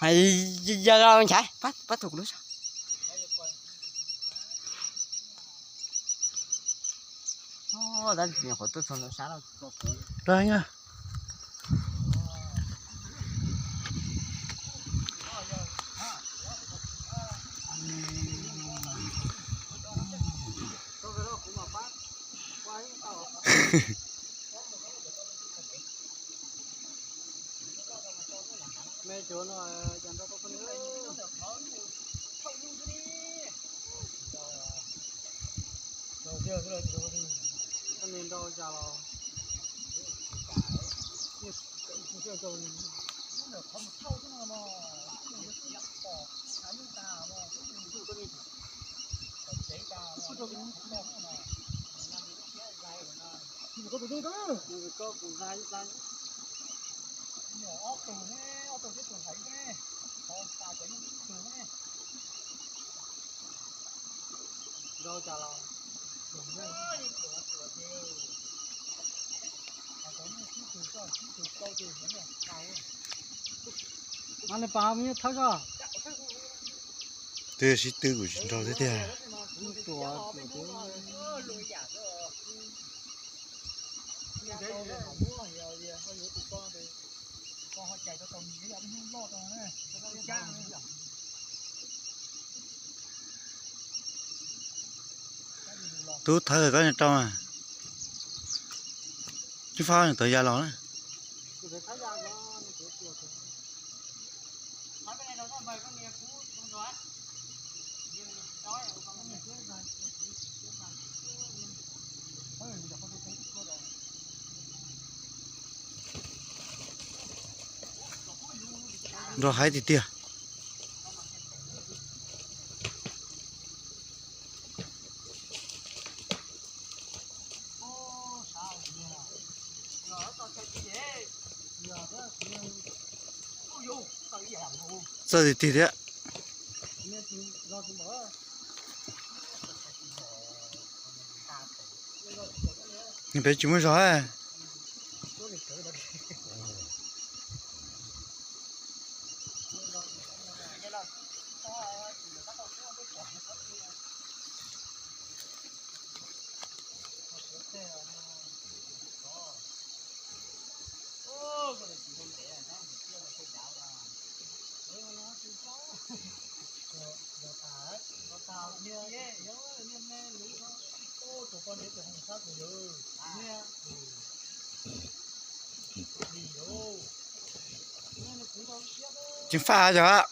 Hais, yog nchaiv pab tug kuv lub sab. Twb sib twb kuv tsis nrog thiab tiag. Tub thawb koj rau. Tsis faj tawv ya los na. Nrog haib tiag tiag. Txawj tiag tiag thiab. Peb tsis muaj zog. Tsis faj yog.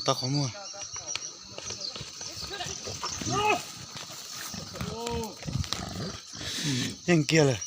Tau qhov muag. Yeej kiag lawm.